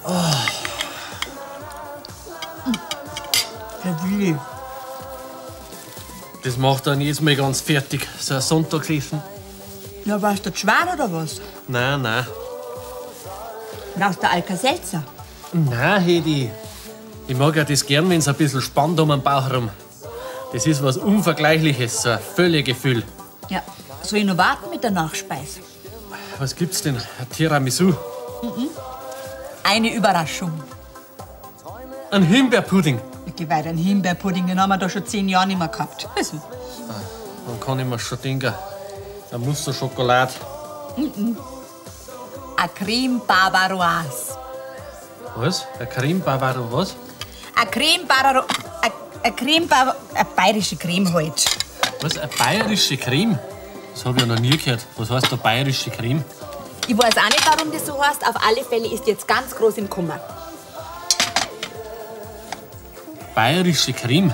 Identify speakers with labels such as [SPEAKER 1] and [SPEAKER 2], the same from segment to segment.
[SPEAKER 1] Oh. Herr Willi.
[SPEAKER 2] Das macht dann jedes Mal ganz fertig, so ein Sonntagsessen.
[SPEAKER 1] Ja, warst du schwer oder was?
[SPEAKER 2] Nein, nein.
[SPEAKER 1] Brauchst du Alka-Seltzer?
[SPEAKER 2] Nein, Hedi. Ich mag ja das gern, wenn's ein bisschen spannt um den Bauch rum. Das ist was Unvergleichliches, so ein Völlegefühl.
[SPEAKER 1] Ja, soll ich noch warten mit der Nachspeise?
[SPEAKER 2] Was gibt's denn? Ein Tiramisu?
[SPEAKER 1] Mhm. Eine Überraschung.
[SPEAKER 2] Ein Himbeerpudding?
[SPEAKER 1] Ich weiter, einen Himbeerpudding, den haben wir da schon 10 Jahre nicht mehr gehabt. Also.
[SPEAKER 2] Dann kann ich mir schon denken. Da muss so Schokolade.
[SPEAKER 1] Mhm. Eine Creme Bavaroise.
[SPEAKER 2] Was? Eine Creme Bavaroise? Was?
[SPEAKER 1] Eine Creme Bavaroise. Eine Creme Bavaroise. Eine bayerische Creme halt.
[SPEAKER 2] Was? Eine bayerische Creme? Das hab ich ja noch nie gehört. Was heißt da bayerische Creme?
[SPEAKER 1] Ich weiß auch nicht, warum das so heißt. Auf alle Fälle ist jetzt ganz groß im Kummer.
[SPEAKER 2] Bayerische Creme?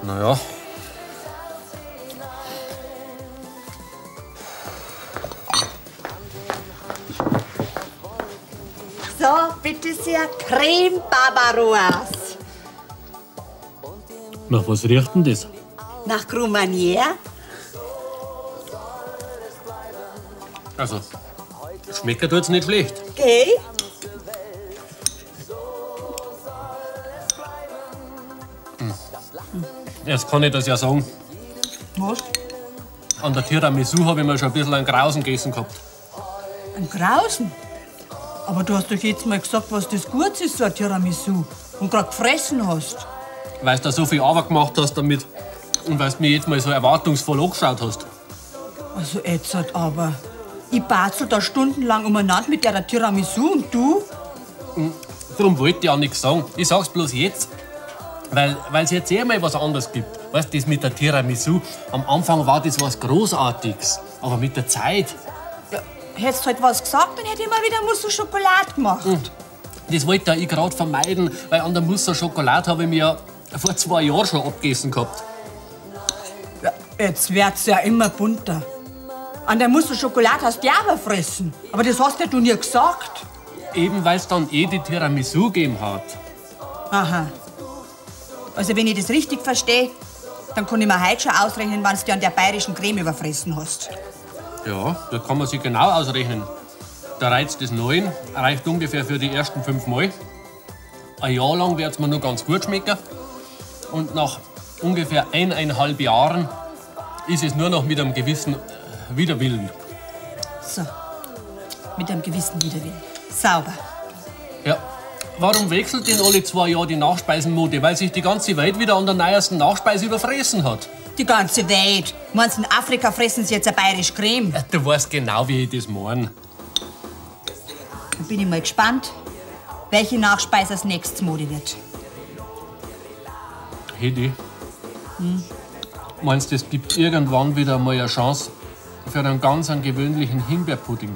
[SPEAKER 2] Na ja.
[SPEAKER 1] So, bitte sehr, Creme Bavaroise.
[SPEAKER 2] Nach was riecht denn das?
[SPEAKER 1] Nach Crumanier.
[SPEAKER 2] Also, schmecken tut's nicht schlecht.
[SPEAKER 1] Gell?
[SPEAKER 2] Jetzt kann ich das ja sagen.
[SPEAKER 1] Was?
[SPEAKER 2] An der Tiramisu habe ich mir schon ein bisschen einen Grausen gegessen gehabt.
[SPEAKER 1] Einen Grausen? Aber du hast doch jetzt mal gesagt, was das Gutes ist, so ein Tiramisu. Und grad gefressen hast.
[SPEAKER 2] Weil du da so viel Arbeit gemacht hast damit. Und weil du mir jetzt mal so erwartungsvoll angeschaut hast.
[SPEAKER 1] Also jetzt halt aber. Ich batzel da stundenlang umeinander mit der Tiramisu und du?
[SPEAKER 2] Darum wollte ich auch nichts sagen. Ich sag's bloß jetzt. Weil's jetzt eh mal was anderes gibt. Weißt du, das mit der Tiramisu, am Anfang war das was Großartiges. Aber mit der Zeit.
[SPEAKER 1] Ja, hättest halt was gesagt, dann hätte ich mal wieder Mousse au Chocolat gemacht.
[SPEAKER 2] Das wollte ich grad vermeiden, weil an der Mousse au Chocolat habe ich mir ja vor 2 Jahren schon abgegessen gehabt.
[SPEAKER 1] Ja, jetzt wird's ja immer bunter. An der Mousse au Chocolat hast du ja aber fressen. Aber das hast ja du nie gesagt.
[SPEAKER 2] Eben weil's dann eh die Tiramisu gegeben hat.
[SPEAKER 1] Aha. Also wenn ich das richtig verstehe, dann kann ich mir heute schon ausrechnen, wann du dich an der bayerischen Creme überfressen hast.
[SPEAKER 2] Ja, das kann man sich genau ausrechnen. Der Reiz des Neuen reicht ungefähr für die ersten 5 Mal. Ein Jahr lang wird's mir noch ganz gut schmecken. Und nach ungefähr 1,5 Jahren ist es nur noch mit einem gewissen Widerwillen.
[SPEAKER 1] So, mit einem gewissen Widerwillen. Sauber.
[SPEAKER 2] Ja. Warum wechselt denn alle 2 Jahre die Nachspeisenmode? Weil sich die ganze Welt wieder an der neuesten Nachspeise überfressen hat.
[SPEAKER 1] Die ganze Welt? Meinst du, in Afrika fressen sie jetzt eine bayerische Creme?
[SPEAKER 2] Ja, du weißt genau, wie ich das meine.
[SPEAKER 1] Dann bin ich mal gespannt, welche Nachspeise als nächstes Mode wird.
[SPEAKER 2] Hedi,
[SPEAKER 1] Hm?
[SPEAKER 2] meinst du, es gibt irgendwann wieder mal eine Chance für einen ganz gewöhnlichen Himbeerpudding?